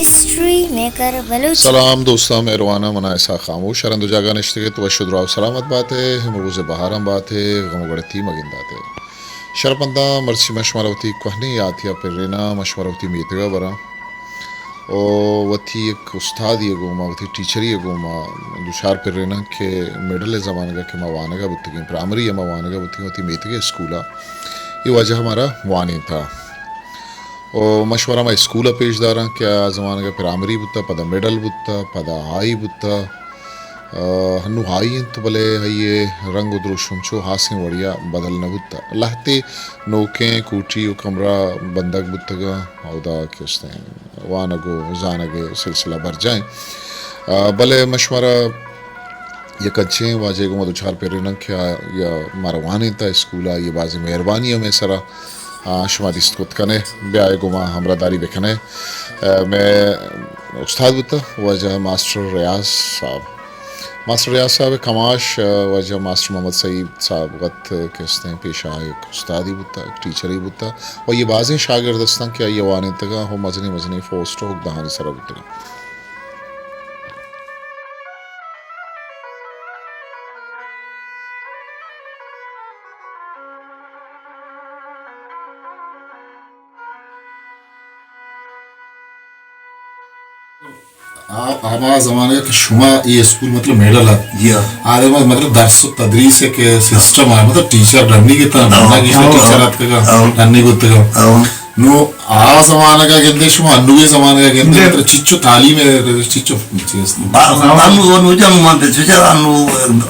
History maker Balochi. سلام دوستاں، مہرواناں، منا اسحاق خاموش۔ ہر ہند و جاگہ نشتگ ات، وش و دراہ و سلامت بات ئے، ہمروز بہاراں بات ئے، غم و گڑتی مگندات ئے۔ شرپنداں، مرچی من شمارا وتی کوہنیں یاتی ء پریناں، من شمارا وتی میتگ ء براں۔ او وتی یک استادی ء گوما، وتی ٹیچری ء گوما دوچار پریناں کہ مڈل ء زمانگ ء کہ ما وانگ ء بوتگیں، پرائمری ء ما وانگ ء بوتگیں، وتی میتگ ء اسکول ء اے واجہ ء مارا وانینتا۔ او مشورہ ما اسکول ء پیش داراں کہ آ زمانگ ء پرائمری بوتا، پدا مڈل بوتا، پدا ہائی بوتا۔ آ، ہنو ہائی انت، بلے آئی ء رنگ و دروشم چو ہاسیں وڑیا بدل نہ بوتا۔ لہتے نوکیں کوٹی و کمرہ بندگ بوتگاں، اودا کہ استیں وانگ و زانگ ء سلسلہ برجاہ انت۔ آ، بلے مشورہ یک انچیں واجہ گوما دوچار پریناں کہ آ یا مارا وانینتا اسکول ء، آئی ء بازیں مہربانی ہمے سرا۔ آ، شما دیست کت کنے، بیائے گوما ہمراہداری بکنے۔ آ، مئے استاد بوتا واجہ ماسٹر ریاض صاحب۔ ماسٹر ریاض صاحب کماش، آ، واجہ ماسٹر محمد سعید صاحب وت کہ استیں پیشہ یک استادی بوتا، یک ٹیچری بوتا۔ و یہ بازیں شاگرد استاں کہ آئی ء وانینتگاں و مزنیں مزنیں پوسٹ و اگدہانی سرا بوتگاں۔ آ، ہما زمانگ کہ شما یہ اسکول مطلب مڈل ات۔ جی ہاں۔ آ دے مطلب درس و تدریس کے سسٹم آ، مطلب ٹیچر ڈنی کے تھا، ہاں، بندہ کی ہاں، ٹیچر ات کا، ہاں۔ ڈنی کو تھا۔ ہاں۔ نو آ زمانگ ء گندے شما انوگے زمانگ ء گندے، جی۔ مطلب چچو تعلیم ء چچو چیز۔ با-، انو، انو جن من پہ چچا انو،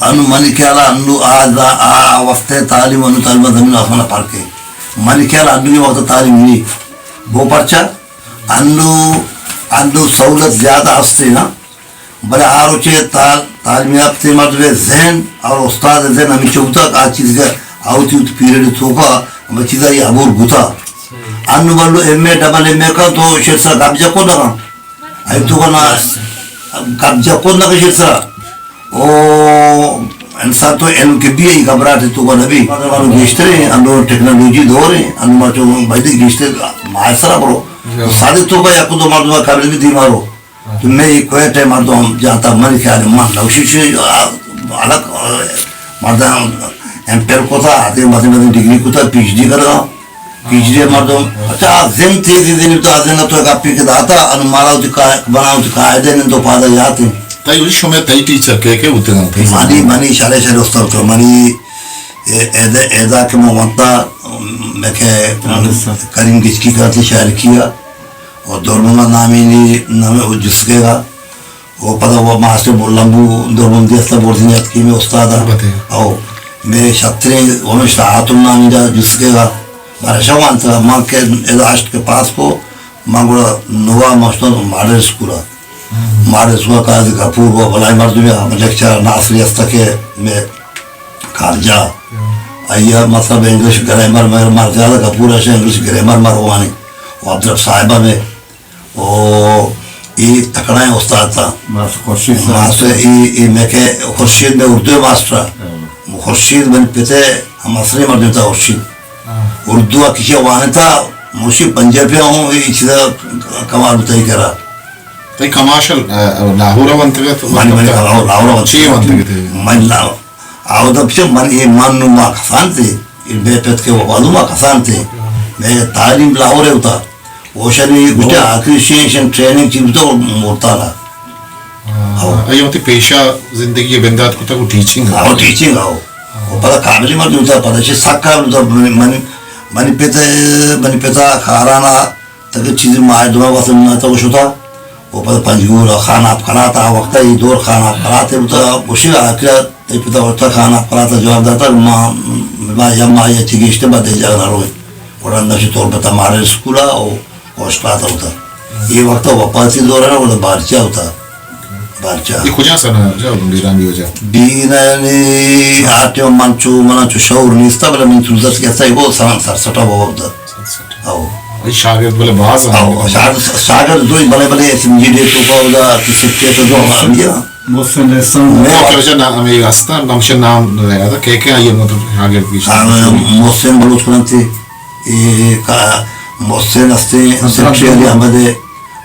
انو منی خیال ء انو آ، آ، آ وقت تعلیم انو تعلیم زمین آسمان ء فرق ہے۔ منی خیال ء انوگے وقت تعلیم نہیں۔ وہ پرچا انو، انو سہولت زیادہ ہستے نا۔ بلے آ روچے تا-، تعلیم یافتہ مردم ذہن اور استاد ذہن ہمیچو بوتا کہ آ چیز کہ آ وتی وتی پیریڈ توکا ہمے چیزا یہ عبور بوتا۔ انو بلو ایم اے، ڈبل ایم اے کن تو شیر سرا قبضہ کو نہ کن۔ اے تو کنا قبضہ کو نہ کن شیر سرا۔ او انسان تو علم کے بھی ای گھبراہٹ تو کا نبی۔ مانو گیشتر ہیں، انو ٹیکنالوجی دور ہیں، انو ما چو بھائی گیشتر ماہر سرا برو۔ سادے تو کا یک دو مردم قبل بھی دی مارو۔ تو میں یہ کوئٹہ مردم جاتا، من خیال من نوشی شی، آ، الگ، آ، مردم ایم فل کوتا، آتے مزن مزن ڈگری کوتا، پی ایچ ڈی کرگا، پی ایچ ڈی مردم۔ اچھا، زم تیزی دینی تو زم تو گپی کے داتا، ان مارا تو کا بنا تو قاعدے نے تو پادا یات ہیں۔ تئی وجہ شما تئی ٹیچر کے کے ہوتے ہیں، تئی منی، منی شارے شارے استاد تو منی، اے، ایدا، ایدا کے مو وانتا، میں کہ کریم گچکی کرتی شاعر کیا۔ و دور محمد نامی نی نامے او جسکے گا۔ و پدا و ماسٹر بو-، لمبو دور محمد دیستا بورزنی اتکی میں استاد۔ البتہ۔ او میں شتریں و میں شاعت نامی دا جسکے گا۔ مارا شوان تا مان کے ادا اشت کے پاس کو، مان گڑا نوا ماشتون ماڈل اسکول آ۔ ماڈل اسکول قاضی غفور و بلائی مردم یا لیکچر ناصری استا کے میں کارجا۔ آیا مطلب انگلش گرامر مر، مر زیادہ غفور ہے انگلش گرامر مر وانی۔ و عبدالرب صاحبہ میں او اے تکڑائیں استاد تھا۔ ماسٹر خورشید صاحب۔ ماسٹر اے، اے میں کہ خورشید میں اردو ماسٹر۔ ہاں۔ خورشید من پتے ہم اصلی مردم تھا خورشید۔ ہاں۔ اردو کسی وانتا، مشی پنجابی ہوں، اے چیزا کمال بتائی کرا۔ تئی کماشل، آ، لاہور ونتگت؟ من، من لاہور، لاہور ونتگت۔ چی ونتگت؟ من لاہور۔ آودا پچ من اے من نو ما کسان تے، اے بے پت کے وفادو ما کسان تے۔ میں تعلیم لاہور ہے ہوتا۔ اوشنی گوشتے آخری شین شن ٹریننگ چی بوتا مورتالا۔ ہاں۔ ایو تے پیشہ زندگی بندات کتا کو ٹیچنگ۔ آو ٹیچنگ آو۔ او پدا قابل مردم ہوتا، پدا چی سک قابل ہوتا۔ من، من، منی پتا، منی پتا خارانا تاکہ چیزی ماہ دو ماہ واسطے نہ تو شتا۔ و پدا پنجگور خان آپ کلات آ وقت ای دور خان آپ کلات ہے بوتا، گوشی آخر ای پتا وقت خان آپ کلات جواب داتا، ما، ما یا ما یا چی گیشتے بعد جا نہ روئے۔ اور اندر سے طور پتا مارے اسکولا او، او اسکولا ہوتا۔ یہ وقت وپاسی دور ہے نا، وہ بارچا ہوتا۔ بارچا۔ یہ کجا سنا جا بیرانی وجہ؟ بیرانی آتے من چو، منا چو شعور نیستا، بلے من تو دست کیسا ہی وہ سنا سر سٹا وہ ہوتا۔ او۔ اے شاگرد بلے باز انت۔ او، شاگرد، شاگرد دوئی بلے Balle S M G day تو کا ہوگا، کسی کے تو جو ہمارا دیا۔ محسن احسان۔ میں کیا وجہ نہ ہمیں راستا، نمشے نام نہ یاد ہے، کہ کہ آئیے مطلب شاگرد بھی۔ ہاں، محسن بلوچ کرن تھے، اے کا محسن ہستے، سیکرٹری علی احمد ہے،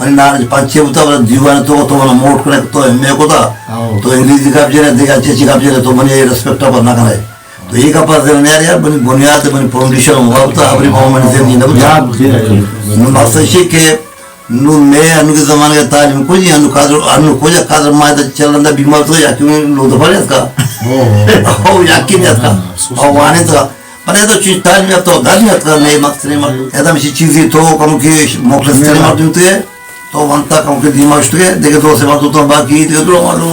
منی نالج پنچے بوتا، بلے دیوان تو، تو منا موٹ کنے، تو ایم اے کتا، ہاں۔ تو انگریزی گپ جنے، دیگا چیچی گپ جنے، تو منی ریسپیکٹ پر نہ کنے۔ تو یہ گپ زیر نیار یار، منی بنیاد، منی فاؤنڈیشن ہوا بوتا، ابری بابا منی زندگی نہ بوتا۔ یاد کیا ہے۔ نو مقصد یہ کہ نو میں انو کے زمانے کا تعلیم کو جی، انو قادر، انو کو جا قادر ما دا چل رہا بیمار تو یا کیوں لو دفعہ کا۔ او۔ او یا کی نہیں کا۔ او وانے تو پر اے تو چیز تعلیم یافتہ و در نیاتکا، مئے مقصد ما۔ اے تو ہمیشی چیزی تو کم کہ مخلص ترین مردم تو ہے، تو وانتا کم کہ دیما اشتگے، دیگه دو سے مردم تو باقی دیگه درو مردم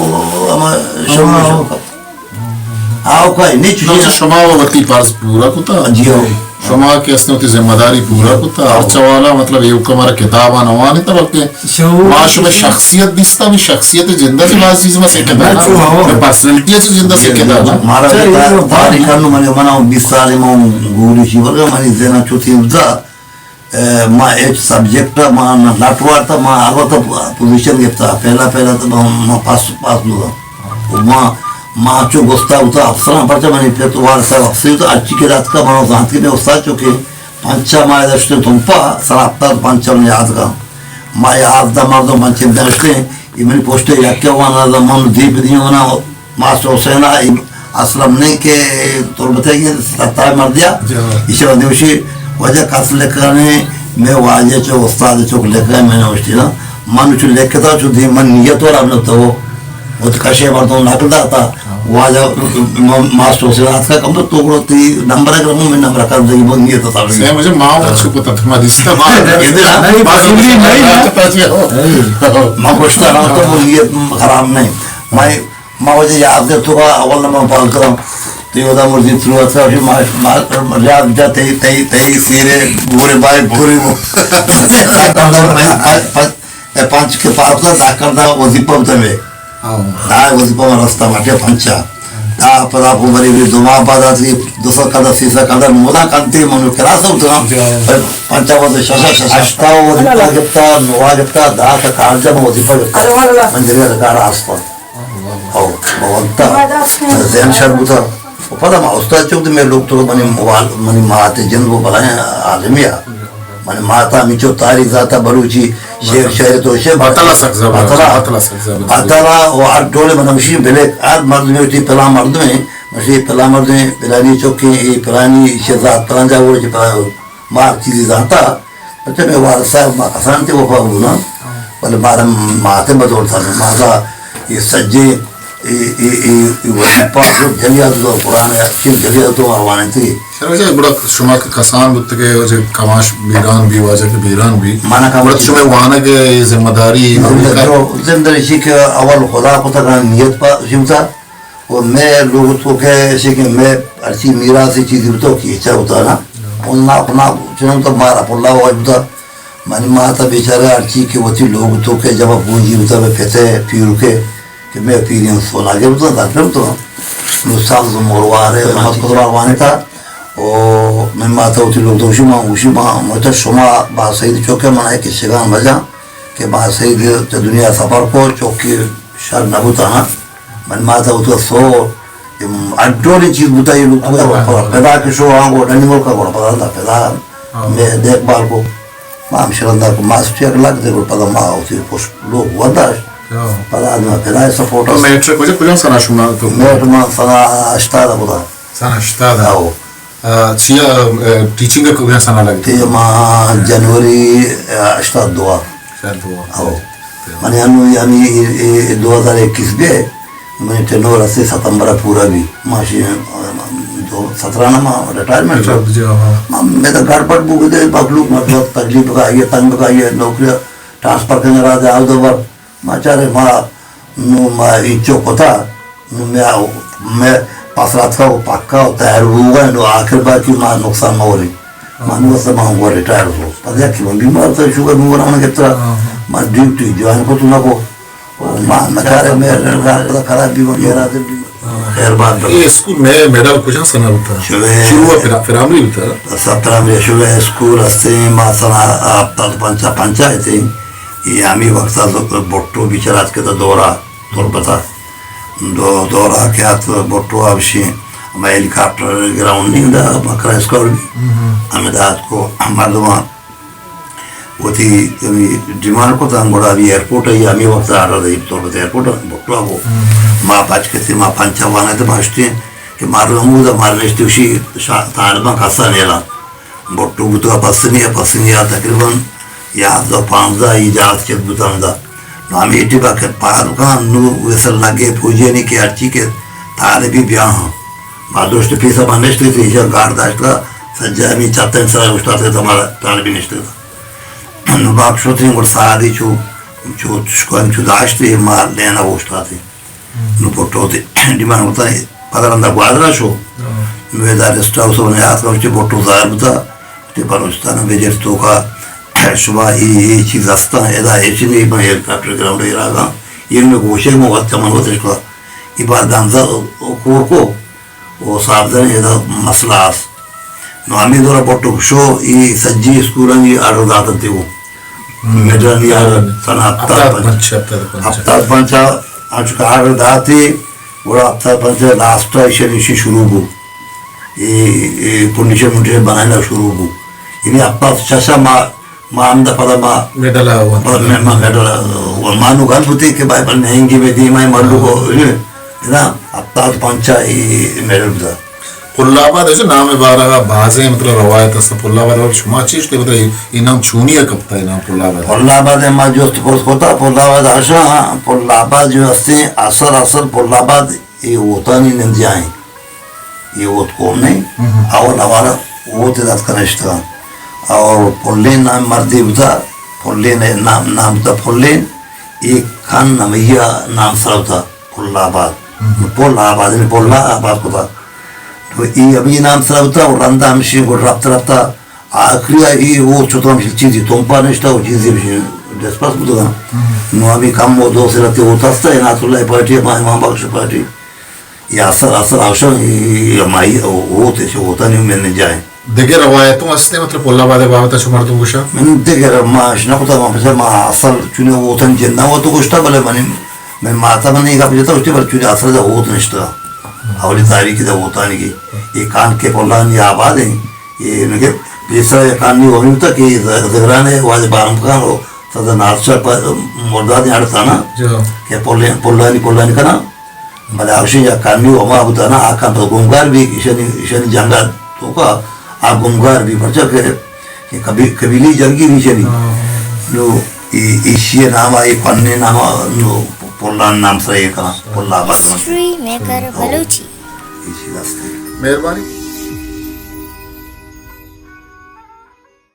ہما شروع ہما شروع۔ آو کائی نہیں چیز۔ شما وتی فرض پورا کتا؟ جی ہاں۔ شما کہ است وتی ذمہ داری پورا کتا؟ ہر چوالا مطلب یہ حکم را کتابا نوانی تا بلکہ شعور ما شمئے شخصیت دیستا، ہمے شخصیت جندا چہ باز چیز ما سیکھتا۔ نہ، چو ہو۔ پرسنالٹی چہ جندا سیکھتا۔ مارا چا، یہ تو تاریخ انو منی، منا بیست سال ما گولی چی ورگا منی ذہن چو تھی بدا۔ اے، ما ایچ سبجیکٹ ما نہ لٹ وارتا، ما ہر وقت پوزیشن گپتا۔ پہلا، پہلا تو ما، ما پاس، پاس بودا۔ ما، ما چو گستا ہوتا افسران پرچا منی پت وار سر افسر ہوتا، اچھی کے رات کا ما زانت کے میں استاد چوکے۔ پنچا ما داشتیں تمپا، سر ہفتاد پنچا من یاد کا۔ ما یازدہ مردم پنچے داشتیں، یہ منی پوسٹ یکے وانا دا من دیپ دیو نا، ماسٹر حسین آئی اسلم نے کہ تربتے کے ستارہ مردیا۔ جی ہاں۔ ایشی وجہ وشی وجہ کس لکھنے، میں واجہ چو استاد چوک لکھنے میں نے اشتی نا۔ من چو لکھتا چو دی من نیت ور اب تو وہ تو کشے مردم نقل داتا۔ واجہ م-، ماسٹر حسین آتکا کم تو ٹکڑو تی نمبر ہے کہ من نمبر کر دے، من نیت صاحب۔ سے مجھے ماں وہ چھپ تھا تمہاری سے۔ ماں یہ دل ہے۔ ماں سمجھی نہیں۔ ما گوشتا رہا تو وہ نیت خراب نہیں۔ ما، ما وجہ یاد دے تو کا اول نمبر پال کرم۔ تو یہ ودا مرضی ترو اتھا، پھر ما، ما، ریاض جا تئی، تئی، تئی سیرے، بورے بائے، بورے وہ۔ اے پنچ کے پاس دا، دا کردہ وظیفہ بتا میں۔ ہاں۔ دا وظیفہ ما رستہ مٹے پنچا۔ دا پدا کو بری بھی دو ماہ بعد آتی، دو سو کردہ، سی سو کردہ، مودا کنتی منو کلاس ہوتا۔ جی، ہاں۔ پنچا وظیفہ، ششا، ششا۔ اشتا وظیفہ گپتا، نوا گپتا، دا تا کارجا وظیفہ گپتا۔ اللہ، اللہ۔ من جگہ کار آس پر۔ او، بونتا۔ زین شر بوتا۔ و پدا ما استاد چوک دے میں لوگ تو منی موال، منی مات جند وہ بلائیں عالمی آ۔ من ماتا ہمینچو تاریخ زانتا، بلوچی شعر، شعر تو شعر باتلا سک زبر، باتلا۔ باتلا سک زبر۔ باتلا و ہر ڈولے من ہمشی بلے ہر مردمے وتی پلان مردمے، مشی پلان مردمے، پلانی چوکیں، اے پلانی، ایشی ذات پلان جا، وہ چی پلان، ما ہر چیزی زانتا۔ پچے میں وارث صاحب ما کسان تے وفا بونا، بلے مارا ماتے بدول تھا، ماتا یہ سجے اے، اے، اے، اے وظیفہ جو جلیات دو قرآن ہے، چین جلیات دو آوانے تھی۔ سر، واجہ، گڑا شما کہ کسان بوتگے، واجہ کماش بیران بی، واجہ کہ بیران بی۔ مانا کماش گڑا شما وانگ اے ذمہ داری زندہ، جو زندہ رشی کہ اول خدا کو تک نیت پا شمتا، و میں لوگ تو کہ شی کہ میں ہرچی میراث چیزی بتو کی اچھا ہوتا نا۔ ان نا اپنا چنم تو مارا پلا ہوا بتا۔ منی مات ء بیچارہ ہرچی کہ وتی لوگ تو کہ جب پونجی بوتا بہ پت ء پیرک ء کہ مئے پیریں سوناگے بوتاں، در پر بوتاں۔ نوں سبز مروار ء محمد قدرت وانتا۔ او منی مات ء وتی لوگ تو گوشی، ما گوشی، ما مت شما با سعید چوک ء من ء کشگاں بجاں کہ با سعید چہ دنیا سفر کو، چوکی شر نہ بوتاں۔ من ماتا اتو سو، ہر ڈولیں چیز بوتا، یہ لوگ پدا کہ شو آنگو ڈنی ملک گوڑا پدا دا پدا ہاں۔ میں دیکھ بھال کو۔ ما ہم شرندا کو ماسٹر لگ دے گوڑا پدا ما اسی پوش لوگ وداش۔ ہاں۔ پدا آدم پدا سپورٹ تو اس۔ میٹرک کجا، کجا سنا شما تو؟ میٹرک ما سنا ہشتاد بودا۔ سنا ہشتاد۔ ہاں۔ آ، چیا، آ، ٹیچنگ ء کجا سنا لگتے؟ تے ما جنوری، آ، ہشتاد دو۔ ہشتاد دو۔ او۔ من انو یعنی اے، اے دو ہزار اکیس بے، من ٹینور ہستے ستمبر پورا بی۔ ما شی، آ، دو سترہ نا ما ریٹائرمنٹ۔ جی، ہاں۔ ما، میں تو گڑبڑ بو گئے، مخلوق مطلب تکلیف کا یہ، تنگ کا یہ، نوکری ٹرانسفر کرنے رہا تھا، آؤ دو بار۔ ما چارے ما، نو ما اینچو کتا، نو میں، میں پسرات کا وہ پکا و تیار ہوگا، نو آخر بار کی ما نقصان ما وری۔ ما نو اصلا ما وہ ریٹائر ہو۔ پتہ ہے کہ من بیمار تھا، شوگر نو بنانا کترا۔ ہاں، ہاں۔ ما ڈیوٹی جوائن کو تو نہ کو۔ ما نکارے میں خراب بھی وغیرہ دے بھی۔ ہاں۔ خیر بات۔ یہ اسکول میں میڈل کجا سنا ہوتا؟ شروع پرا-، پرائمری ہوتا؟ سب پرائمری شروع اسکول ہستے، ما سنا ہفتاد پنچا پنچا تے۔ یہ ہمیں وقت بھٹو بیچارہ اتکتا دورہ تربتا۔ دو، دورہ کہ ات بھٹو آبشی، ہمیں ہیلی کاپٹر گراؤنڈ نہیں دا، مکرا اسکول بھی۔ ہمیں دات کو مردمان وتی ہمے ڈیمانڈ کت، ہم گڑا ہمے ایئرپورٹ ءَ، ہمے وقت آرڈر دئیگ بوت، ایئرپورٹ ءَ بھٹو ءَ گوں ما پچ کتیں، ما پنچ ءَ وانگ ءَ داشتیں کہ مارا ہمودا مارا نشتگیں، شا-، طالباں کسا نیلاں۔ بھٹو بوتگ ءَ پسنی ءَ، پسنی ءَ تقریباً یازدہ پانزدہ ای جہاز چست بوت ہمدا۔ نو ہمے ٹیبا کہ پاد کن، نو ویسل لگے فوجیانی کہ ہرچی کہ طالبی بیا ہاں۔ ما دوشت پیسہ ما نشتگ ات، ایشاں گارڈ داشتگ ات، سجا ہمے چھتانی سرا اوشتاتگ ات، ہمارا طالبی نشتگ ات۔ نو باک شتیں گڑا ساعتی چو، چو چشکانی چو داشت، ما لین ءَ اوشتاتیں۔ نو بھٹو وتی ڈیمانڈ کت، پدا رندا گوادر ءَ شو۔ نو ادا ریسٹ ہاؤس ءَ من یات کناں، وتی بھٹو ظاہر بوتا، وتی بلوچستان ءِ بجٹ توکا شما اے، اے چیز ہستاں، ادا ہچ نہیں، من ہیلی کاپٹر گراؤنڈ ءَ راگاں، اے من گوشے، من وت چمن وت اشکا، اے بار دانزا کور کو، او صاحب زن ادا مسئلہ است۔ نو ہمے دورا بھٹو شو، اے سجی اسکولانی آرڈر داتنتے گوں۔ میڈلانی آرڈر سن ہفتاد پنچ۔ ہفتاد پنچ، ہفتاد پنچ ءَ انچو کہ آرڈر داتے، گڑا ہفتاد پنچ ءَ لاسٹ ءَ ایشانی ایشی شروع بو۔ اے، اے کنڈیشن منڈیشن بنائنا شروع بو۔ یعنی ہفتاد شش ءَ ما، ما ہمدا پدا ما میڈل ءَ وانت۔ بس میں، ما میڈل ءَ وانت۔ ما نو گل بوتے کہ بھائی بل مہنگی میں دیما ہے ملو کو، ہے نا، ہفتاد پنچ ءَ اے میڈل بوتا۔ پل آباد ءِ نام ءِ بارہ ءَ بازیں مطلب روایت است۔ پل آباد ءِ بارہ ءَ شما چی اشتے، مطلب اے، اے نام چونی ءَ کپتا، اے نام پل آباد؟ پل آباد ءَ ما جست پرس کتا، پل آباد اشاں، پل آباد جو ہستیں، اصل، اصل پل آباد اے اوتانی نندیائیں۔ اے اوت قوم نہیں، اول ہمارا اوت دات کنشتگاں۔ اور پلین نام مردے بوتا، پلین نام، نام بوتا پلین، اے کن ہمیا نام سرا بوتا۔ پل آباد۔ پل آباد، یعنی پل آباد کتا۔ تو ای ابھی نام سرا بوتا، اور رندا ہمشی گڑ رفت رفتا۔ آخری ای وہ چھتو ہمشی چیزی تمپا نشتا، وہ چیزی ہمشی ڈسپس بوتا۔ نو ابھی کم وہ دو سرا تے وہ تستا، عنایت اللہ پارٹی، ہما امام بخش پارٹی۔ یا اثر، اثر آشان، ای ہمائی وہ تے چھو ہوتا نہیں، میں نے جائے۔ دگہ روایتوں ہستیں، مطلب پل آباد ءِ بابت ءَ چو مردم گوشاں؟ من دگہ ما اش نہ کتا، ما پسر ما اصل چونے وطن جندا وت گوشتا، بلے منی، من ماتا من یہ گپ جتا گوشتی، بلے چونے اصل دا وت نشتا۔ اولی تاریخ دا وطانی کی، یہ کان کے پلانی آباد ہیں، یہ نگے پیسرا یہ کان نہیں ہوتا کہ زگران ہے، واجہ بارم خان ہو، صدر نادر شاہ مرداد یہاں تھا نا، کہ پلے-، پلانی، پلانی کنا، بلے آ گوشی یک کمی و ہما بوتا نا، آ کم تو گمگار بی، ایشانی، ایشانی جنگا توکا آ گمگار بی، پرچا کہ، کہ قبی-، قبیلی جنگی بی ایشانی۔ نو ای-، ایشی نام آ، ای پنے نام آ، نو پلان نام سرا یہ کنا، پلا آباد کنا۔ History maker Balochi. ایشی دستے۔ مہربانی۔